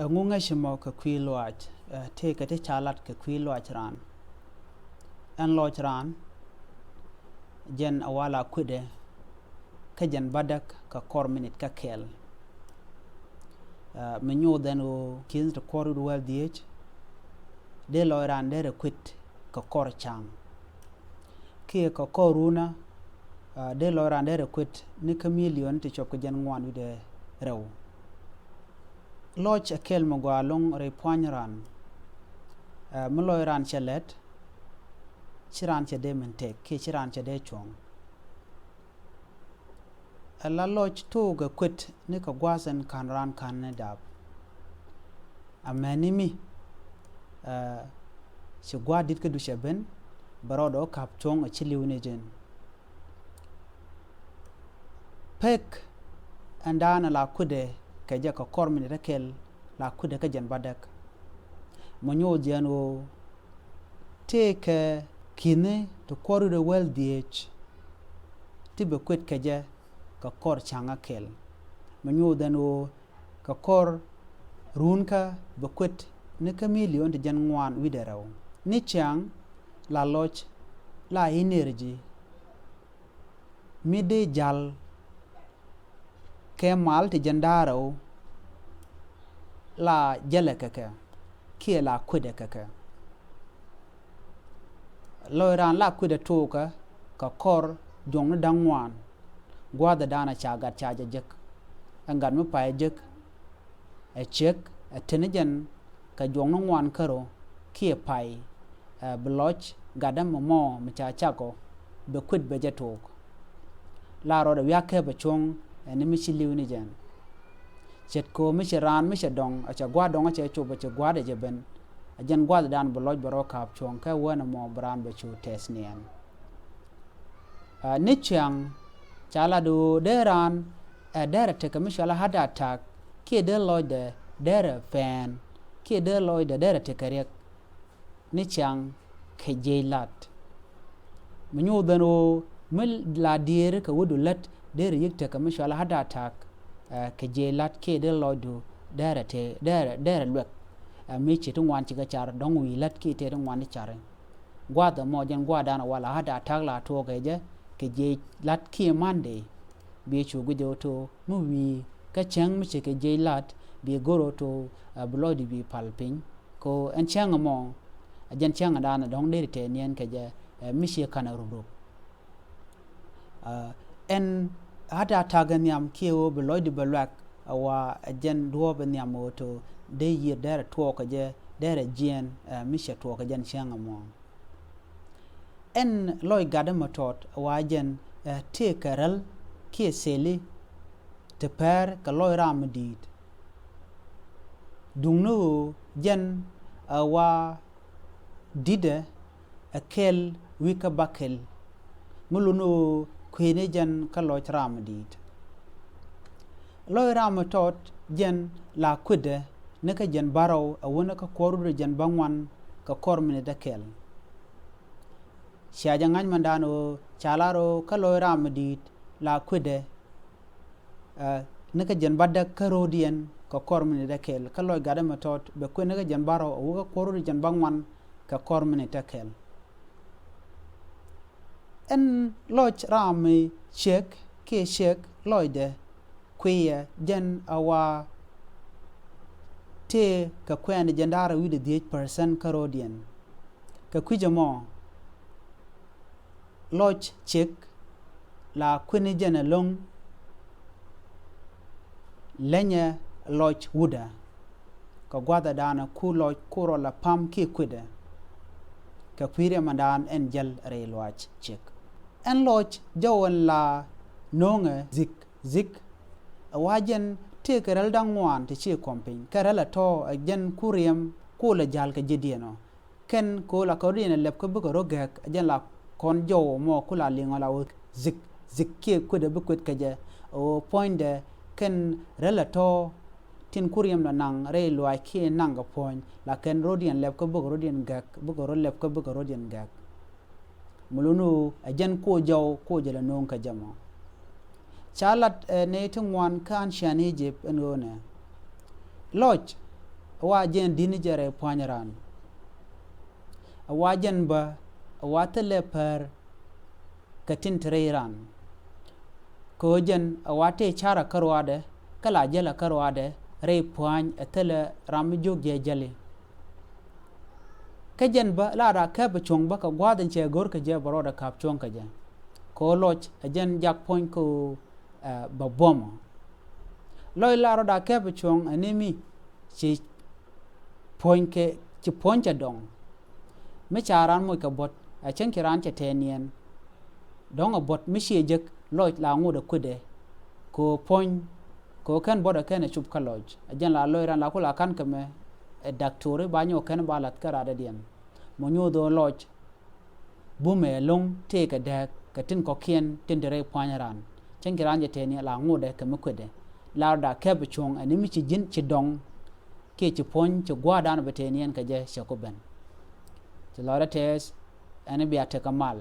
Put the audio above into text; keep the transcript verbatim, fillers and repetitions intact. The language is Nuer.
Ɛŋu ŋäci mɔ kɛ kui̱ lɔaac? Ɛ, tëëkɛ ti ca lat kɛ kui̱ lɔaac raan. Ɛn lɔc raan, jɛn a wal a kui̱dɛ kä jɛn bädäk kɛ kɔr minit kä kɛl. Ɛ, mi nyoth ɛn ɣöö ki̱n ti kuɔr wi̱i̱ wäl dhieec, dee lɔc raan derɛ kui̱t kɛ kɔr ca̱ŋ. Kiɛ kɛ kɔr runä, ɛ, dee lɔc raan derɛ kui̱t ni kä milion ti cuɔp kɛ jɛn ŋuan wi̱cdɛ rɛw. Lɔc ɛ kɛl mi gɔaa ɛlɔ̱ŋ rɛy pua̱ny raan. Ɛ, mi lɔc raan cɛ lɛt, ci raan cɛ dee min tɛk kiɛ ci raan cɛ dee cuɔ̱ŋ. Ɛ la lɔc tuukɛ kuet ni kɛ gua̱a̱th ɛn ka̱n raan ka̱n ni dap. Amäni mi, ɛ, ci gua̱a̱th di̱t kä ducɛ ben, bɛ rɔɔdɛ wä ka̱p cuɔ̱ŋ ɛ ci li̱w ni jɛn. Pek ɛn da̱a̱n la kui̱dɛ kɛ jɛ kɛ kɔr minit ɛ kɛl la kui̱dɛ kä jɛn bädäk. Mɔ nyoth jɛn ɣöö tëëkɛ ki̱ni ti kuɔr wi̱i̱ wäl dhieec ti bɛ kuet kɛ jɛ kɛ kɔr ca̱ŋ ɛ kɛl. Mɔ nyoth ɛn ɣöö kɛ kɔr runkä bɛ kuet ni kä milion ti jɛn ŋuan wi̱cdɛ rɛw. Ni ciaŋ la lɔc la energy mi dee jal kɛ mal ti jɛn da̱rɛw la jälɛ kɛ kɛ kiɛ la kui̱dɛ kɛ kɛ. Lɔc raan la kui̱dɛ tuukä kɛ kɔr juɔ̱ŋni da̱ŋ ŋuan. Gua̱a̱th ɛ da̱a̱n ɛ ca gat ca jɛ jek. Ɛn gat mi pay ɛ jek ɛ ciek ɛ teni jɛn kɛ juɔ̱ŋni ŋuan kärɔ kiɛ pay, ɛ, bi lɔc gat ɛmɔ mɔ mi ca cakɔ bɛ kuet bɛ jɛ tuuk. La rɔɔdɛ wiak kɛ bɛ cuɔ̱ŋ ɛn mi ci li̱w ni jɛn. Ce̱tkɛ mi ci raan mi cɛ dɔŋ ɛ cɛ gua̱a̱th dɔŋ ɛ cɛ cop ɛ cɛ gua̱a̱th ɛ jɛ ben. Ɛ jɛn gua̱a̱th ɛ da̱a̱n bi lɔc bɛ rɔ ka̱p cuɔ̱ŋ kɛ wänɛ mɔ bi raan bɛ cu tɛth niɛn. Ɛ, ni ciaŋ ca lat ɣöö dee raan ɛ derɛ tekɛ mi cɔal a heart attack kiɛ dee lɔcdɛ derɛ pɛn kiɛ dee lɔcdɛ derɛ tekɛ riɛk. Ni ciaŋ kɛ jiɛc lat. Mi nyoth ɛn ɣöö mi la diëëri kɛ wädu lät derɛ yiëk tekɛ mi cɔal a heart attack, ɛ, kɛ jiɛc lat kiɛ dee lɔcdu derɛ te derɛ derɛ luɛk. Ɛ, mi ci ti ŋuan ci kɛ car dɔ̱ŋ wi̱i̱ lät kiɛ tëë ti ŋuan ti cari. Gua̱a̱th ɛmɔ jɛn gua̱a̱th da̱a̱n ɛ wal a heart attack la tuɔɔkɛ jɛ kɛ jiɛc lat kiɛ Monday. Bi cu guic ɛ ɣöö to mi wi̱i̱ kä cäŋ mi ci kɛ jiɛc lat bi go̱r ɣöö to, ɛ, bi lɔcdu bi pal piny. Kɛ ɣöö ɛn cäŋ ɛmɔ ɛ jɛn cäŋ ɛ da̱a̱n ɛ dɔ̱ŋ deri tɛth niɛn kɛ jɛ, ɛ, mi ciɛ ka̱n ɛ rup rup. Ɛ, ɛn heart attack ɛ nhiam kiɛ ɣöö bi lɔcdu bɛ luɛk ɛ wa ɛ jɛn duɔ̱ɔ̱p ɛ nhiam ɣöö to dee yiër derɛ tuɔɔk kɛ jɛ derɛ jiɛɛn, ɛ, mi cɛ tuɔɔk kɛ jɛn cäŋ ɛmɔ. Ɛn lɔc gatdä mɔ tɔt ɛ wa jɛn, ɛ, tëëkɛ räl kiɛ thili ti pɛr kɛ lɔc ram mi di̱i̱t. Duŋni ɣöö jɛn ɛ wa di̱tdɛ ɛ kɛl wi̱i̱ kä bäkɛl. Mi luni ɣöö kuëëni jɛn kä lɔc ram mi di̱i̱t. Lɔc ram mi tɔt jɛn la kui̱dɛ ni kä jɛn bärɔw ɛ wäni kä kuɔr wi̱cdɛ jɛn bäŋuan kɛ kɔr minit ɛ kɛl. Cia jɛ ŋa̱c mɛndan ɣöö ca lar ɣöö kä lɔc ram mi di̱i̱t la kui̱dɛ, ɛ, ni kä jɛn bädäk kä ro̱o̱diɛn kɛ kɔr minit ɛ kɛl. Kä lɔc gatdä mɛ tɔt bɛ kui̱ ni kä jɛn bärɔw ɛ wä kä kuɔr wi̱cdɛ jɛn bäŋuan kɛ kɔr minit ɛ kɛl. Ɛn lɔc ram mi ciek kiɛ ciek lɔcdɛ kuiyɛ jɛn a wa tëë kɛ kuɛɛni jɛn da̱rɛ wi̱cdɛ dhieec percent kä ro̱o̱diɛn. Kɛ kui̱c ɛmɔ lɔc ciek la kui̱ni jɛn ɛlɔ̱ŋ. Lenyɛ lɔc wutdä kɛ gua̱thɛ da̱a̱nɛ ku lɔc ku rɔ la pam kiɛ kui̱dɛ. Kɛ kui̱ riɛm ɛn da̱a̱n ɛn jäl rɛy luaac ciek. Ɛn lɔc jɔw ɛn la no̱o̱ŋɛ zik zik. Ɛ wa jɛn tëëkɛ räl da̱ŋ ŋuan ti ci kɔm piny kɛ räl ɛ tɔ̱ ɛ jɛn ku riɛm ku lɛ ja̱l kɛ ji̱diɛn ɔ. Kɛn kɛ ɣöö la kɛ rɔ̱diɛn ɛ lɛp kä bikɛ rɔ gɛ̈k ɛ jɛn la kɔn jɔw mɔ ku la liŋɔ la wä zik zik kiɛ kuet ɛ bi kuet kɛ jɛ. Ɛ ɣöö puɔ̱nydɛ kɛn räl ɛ tɔ̱ tin ku riɛm la naŋ rɛy luaac kiɛ naŋ kɛ puɔ̱ny la kɛn rɔ̱diɛn lɛp kä bikɛ rɔ̱diɛn gɛ̈k bikɛ rɔ lɛp kä bikɛ rɔ̱diɛn gɛ̈k. Mi luni ɣöö ɛ jɛn kuɔ jɔw kuɔ jɛ lɛ no̱o̱ŋ kɛ jɛ mɔ. Ca lat, ɛ, nɛy ti ŋuan kä ancient Egypt ɛn ɣöö nɛ lɔc ɛ wa jɛn di̱t ni jɛ rɛy pua̱ny ran. Ɛ wa jɛn bä ɛ wa thilɛ pär kɛ tin te rɛy ran. Kɛ ɣöö jɛn ɛ wa tëë car ɛ kä ruaadɛ kä la jäl ɛ kä ruaadɛ rɛy pua̱ny ɛ thilɛ ram mi jiök jɛ jäli. Kä jɛn bä la raa kɛp ɛ cuɔ̱ŋ bä kɛ gua̱a̱th in cɛ go̱r kɛ jɛ bɛ rɔɔdɛ ka̱p cuɔ̱ŋ kɛ jɛ. Kɛ ɣöö lɔc ɛ jɛn jak puɔ̱ny kɛ ɣöö bɛ buɔ̱mɔ. Lɔc la rɔɔdɛ kɛp ɛ cuɔ̱ŋ ɛ ni mi ci puɔ̱ny kɛ ci puɔ̱ny cɛ dɔŋ. Mi ca raan moc kɛ buɔ̱t ɛ cäŋ ci raan cɛ tɛɛniɛn. Dɔ̱ŋ ɛ buɔ̱t mi ciɛ jek lɔc la ŋot ɛ kui̱dɛ. Kɛ ɣöö puɔ̱ny kɛ ɣöö kɛn buɔ̱t ɛ kɛn ɛ cup kä lɔc ɛ jɛn la lɔc raan la ku la ka̱n kɛ mɛ. Ɛ daktori ba nyɔk kɛn ba la̱th kä radädiɛn mɔ nyoth ɣöö lɔc bumɛ ɛlɔ̱ŋ tëëkɛ dääk kɛ tin kɔ̱kiɛn tin te rɛy pua̱ny ran. Cäŋ ci raan jɛ tɛɛniɛn la ŋotdɛ kɛ mi kuetdɛ. La rɔɔdɛ kɛp cuɔ̱ŋ ɛ ni mi ci ji̱n ci dɔŋ kiɛ ci puɔ̱ny ci gua̱a̱rdan bɛ tɛɛniɛn kɛ jɛ cɛ ku ben. Ci lɔcdä tɛɛth ɛn bia tekɛ mal.